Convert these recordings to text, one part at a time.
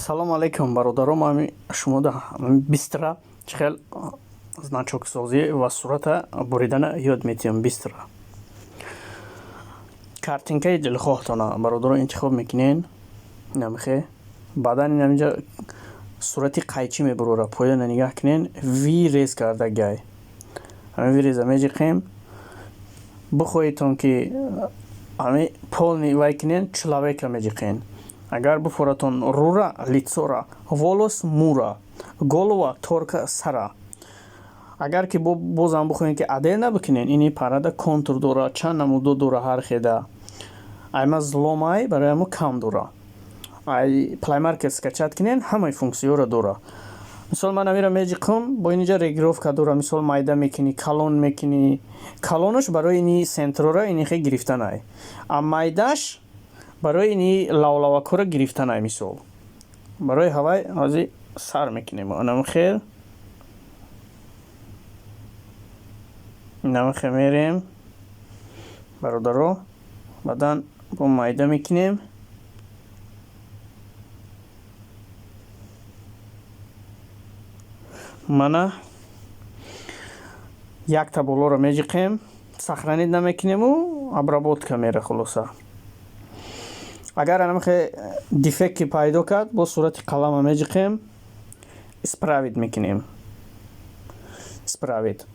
Салому алейкум, бародаро. Ма шумо быстро чӣ хел значоксозӣ ва сурата буридана ёд метиҳам. Быстро картинкаи дилхоҳтона, бародаро, интихоб мекунен. Намихе, баъдан инаминҷа сурати қайчӣ мебурора. Поёна нигаҳ кунен, вырез кардагай. Ҳамин выреза меҷиқем. Бихоҳедтон, ки ҳамин полный вай кунен, человека меҷиқен. Агар буфоратон рура, лицора, волос, мура, голова, только сара. Агар ки бозам бихоҳем, ки отдельно бикунен, ини парада контур дора, чанд намудо дора. Ҳар хеда айма зломай, барои ҳамо кам дора. Ай Play Market скачать кунен, ҳамаи функсияҳоро дора. Мисол, ман амира меҷиқам, бо инҷа регулировка дора. Мисол, майда мекунӣ, калон мекунӣ. Калонаш барои ини центрора, ини хе гирифтанай, а майдаш барои ини лавлавакҳоро гирифтанай. Мисол, барои ҳавай ҳозир сар мекунем. Анам хел, инамхе мерем, бародаро. Баъдан бо майда мекунем. Мана, якта болоро меҷиқем, сохранить намекунему, обработка мера. Хулоса, агар анамхе дефекти пайдо кард, бо сурати қалама меҷиқем, исправить мекунем. Исправить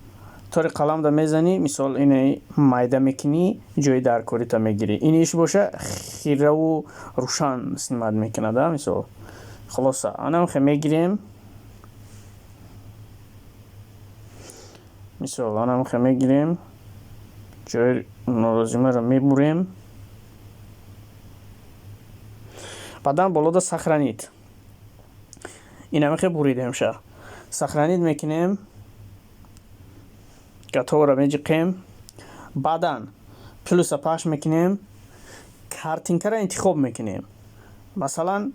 тори қаламда мезанӣ. Мисол, ини майда мекунӣ, ҷои даркорита мегирӣ. Ини иш боша, хираву рӯшан снимать мекунад. Мисол, хулоса, анамхе мегирем. Мисол, анамхе мегирем, ҷои нолозимаро мебурем. Баъдан болода сохранить. Инамихе буридемша, сохранить мекунем, готовро меҷиқем. Баъдан плюса пахш мекунем, картинкаро интихоб мекунем. Масалан,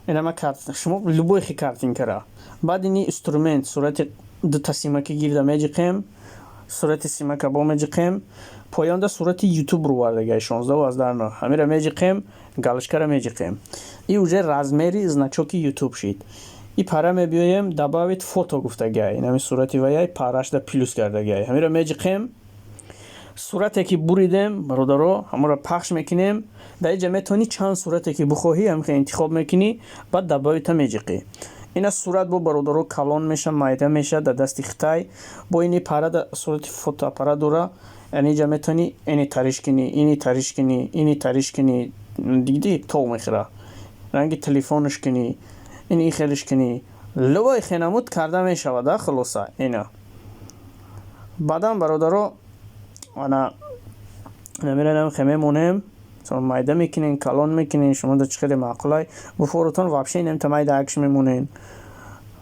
инама шумо любой хи картинкара. Баъд ини инструмент, сурати дута симаки гирда меҷиқем, сурати симака бо меҷиқем. Поёнда сурати Ютуб рувардагай, 16,9. Ҳамира меҷиқем, галочкара меҷиқем, и уже размери значоки Ютуб шид. И пара мебиёем, добавить фото гуфтагай. Инами сурати ваяй парашда плюс кардагай. Ҳамира меҷиқем. Сурате ки буридем, бародаро, ҳамонро пахш мекунем. Дар инҷа метавонӣ чанд сурате ки бихоҳӣ, ҳамихе интихоб мекунӣ, баъд добавита меҷиқӣ. Ина сурат бо, бародаро, калон меша, майда меша дар дасти хитай. Бо ини парада сурати фотоаппарат дора. Яъне инҷа метавонӣ ини тариш кунӣ, ини тариш кунӣ, ини тариш кунӣ. Дидӣ, тов мехӯра. Ранги телефонаш кунӣ, ини хелиш кунӣ, любой хенамуд карда мешавад. Хулоса, ина баъдан, бародаро, ана намеранам, хе мемонем. Майда мекунен, калон мекунен, шумо да чӣ хеле маъқулай буфорутон. Вообще инамта майда акш мемонен.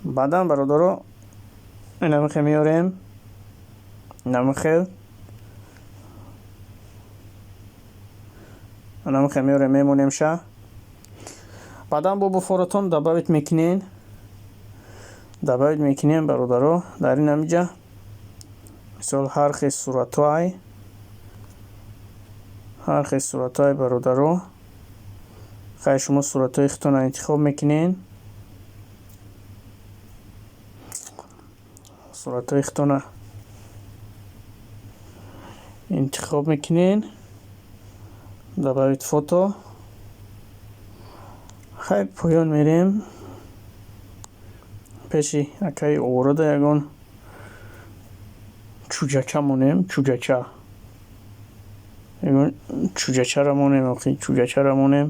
Баъдан, бародаро, инамихе меорем, инамихел, инамихе меорем, мемонем ша. Баъдан бо буфорутон добавить мекунен, добавить мекунем, бародаро. Дар ин ҳамиҷа, мисол, ҳар хел суратҳоай, ҳар хел суратҳои, бародаро. Хай, шумо суратҳои худтонро интихоб мекунен, суратҳои худтонро интихоб мекунен, добавить фото. Хай, поён мерем, пеши акаи оворода ягон чӯҷача монем. Чӯҷача, ягон чӯҷачаро монем. Охи, чӯҷачаро монем.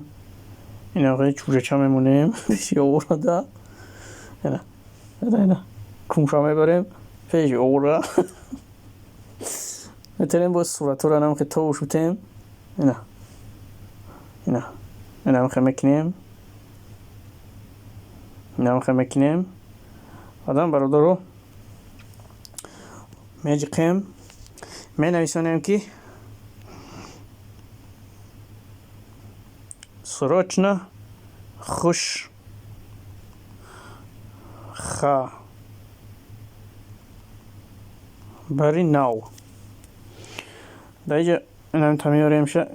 Ин охи чӯҷача мемонем пеши оворода. Ина, ина кумша мебарем пеши овора. Метавонем боз суратҳоро намхе тову шутем. Ина, ина, инамхе мекунем, инамхе мекунем. Баъдан, бародаро, меҷиқем, менависонем, ки срочно хуш хабари нав. Дар инҷа инамта меоремша.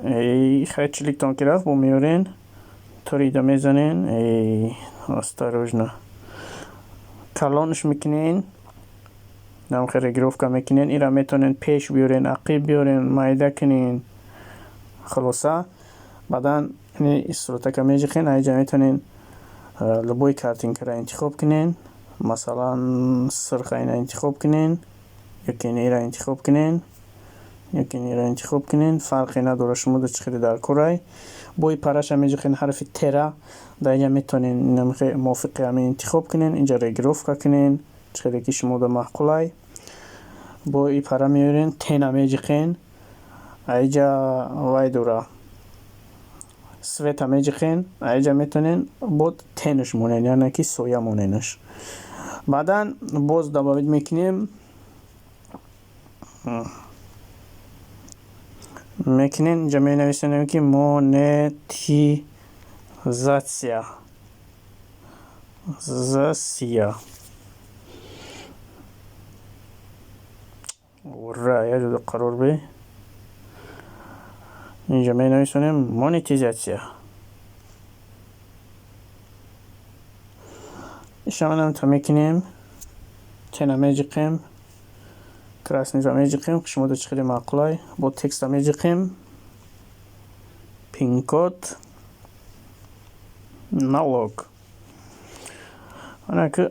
Хай, чиликтон ки рафт, бо меорен. Торида мезанен, осторожно, калонш мекунен, намхе регировка мекунен. Ира метавонен пеш биёрен, ақиб биёрен, майда кунен. Хулоса, баъдан суратака меҷиқен. Аиҷа метавонен любой картинкаро интихоб кунен. Масалан, сирха ина интихоб кунен, ёки ира интихоб кунен, ёки ира интихоб кунен, фарқе надорад, шумо чӣ хеле дар корай. Бои параша меҷиқен, ҳарфи тера. Дар инҷа метавонен мувофиқи ҳамин интихоб кунен, инҷа регировка кунен, чӣ хеле ки шумода маъқулай. Бо и пара меёрен, тена меҷиқен. Аиҷа вай дора, света меҷиқен. Аиҷа метавонен бо тенш монен, яъне ки соя моненаш. Баъдан боз добавить мекунем, мекунен. Инҷа менависонем, ки монетизатсия засия. Ура, як ҷода қарор бе. Инҷа менависонем монетизатсия. Ишаманамта мекунем, тена меҷиқем, красныйро меҷиқем, шумода чӣ хеле маъқулай. Бо текста меҷиқем, пин-код, налог. Ана ки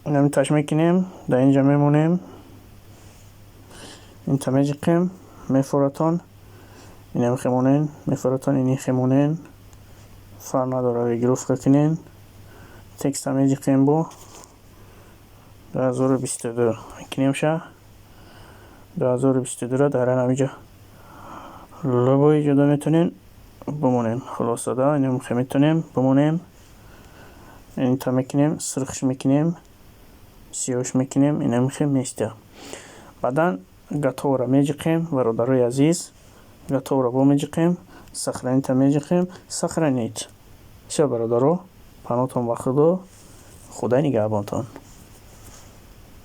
намташ мекунем, дар инҷа мемонем, инта меҷиқем, мефоратон, инам хемонен, мефоратон, ини хемонен, фарқ надорад, регировка кунен. Текста меҷиқем, бо 2022 мекунем ша. 2022-ро дар ҳамиҷа любой ҷода метавонем бимонем. Хулоса, да, инам метавонем бимонем. Инта мекунем, сирхш мекунем, сиёҳш мекунем, инамхе места. Баъдан готовро меҷиқем, бародарои азиз, готовро бо меҷиқем, сохранитьа меҷиқем, сохранить. Всё, бародаро, паноҳтон ба Худо, Худои нигаҳбонтон.